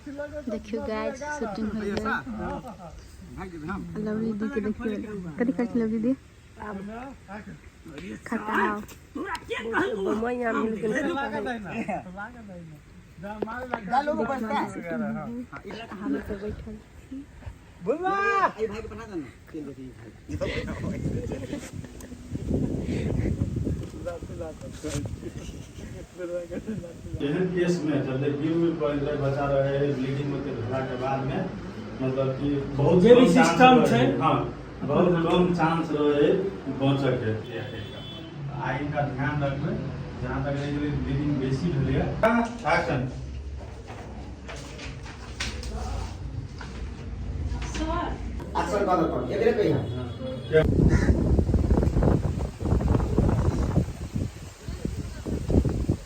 देखियो guys, shooting हो गेल। लवली दी के देखियो, कथी करै छै लवली दी? खाता आओ। बम्बई आम मिल गेल। हम सब बैठल छी। एहन केस में जब गिव पड़ि जाइ बच्चा रहे ब्लीडिंग होते भेला के बाद में, मतलब कि बहुत जे भी कम चांस सिस्टम रहे। छै। हाँ, बहुत कम चांस रहे बचऽ के। आ इनका ध्यान रखबै, जहाँ तक रहि गेलै ब्लीडिंग बेसी भेलैए। एक्शन। एक्शन कर दो, एकरे कहिया।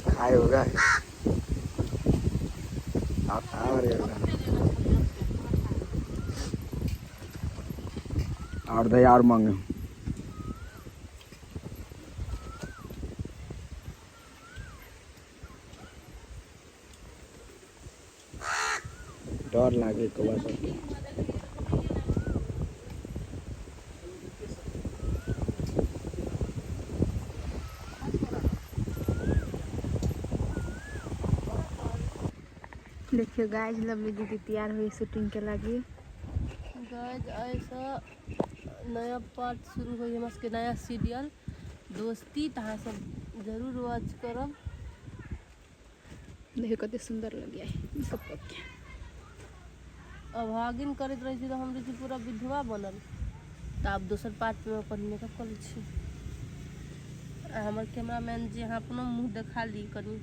खाए होगा, आप आ रहे होगा और दे और मांगे। डर लागे कौआ सबके। देखियो गाइस, लवली दीदी तैयार हुई शूटिंग के लागी। गाइस, ऐसा नया पार्ट शुरू होइ हमरा सबके, नया सीरियल दोस्ती, तऽ अहाँ सब जरूर वॉच करब। देखियो कते सुंदर लगिया है मेकअप कऽ के। अभागिन करैत रहै छी तऽ हम रहै छी पूरा विधवा बनल। तऽ आब दोसर पार्टमे अपन मेकअप कऽ लै छी। आ हमर कैमरामैन जी, अहाँ अपनो मुँह देखा ली कनि।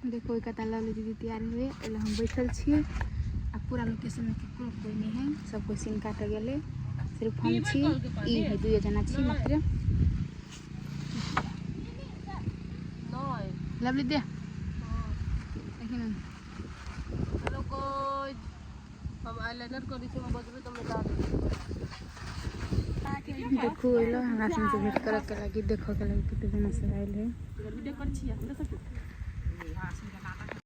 देखो, कता लवली दीदी तैयार हुए एले, हम बैठल छी आ पूरा लोकेशन में केकरो कोई नहीं है। सब कोई सीन काटे गेले, सिर्फ हम छी, ई है, दुए जना छी मात्र। नहि। लवली दे, देखी ना। हेलो गाइस, हम आईलाइनर करै छी, हम बजबै तऽ मिटा देबै। देखू, एलो हमरा संग भेंट करे के लागी, देखो के लागी कते जना सब आयल है। वीडियो करै छियै हमरा सबके।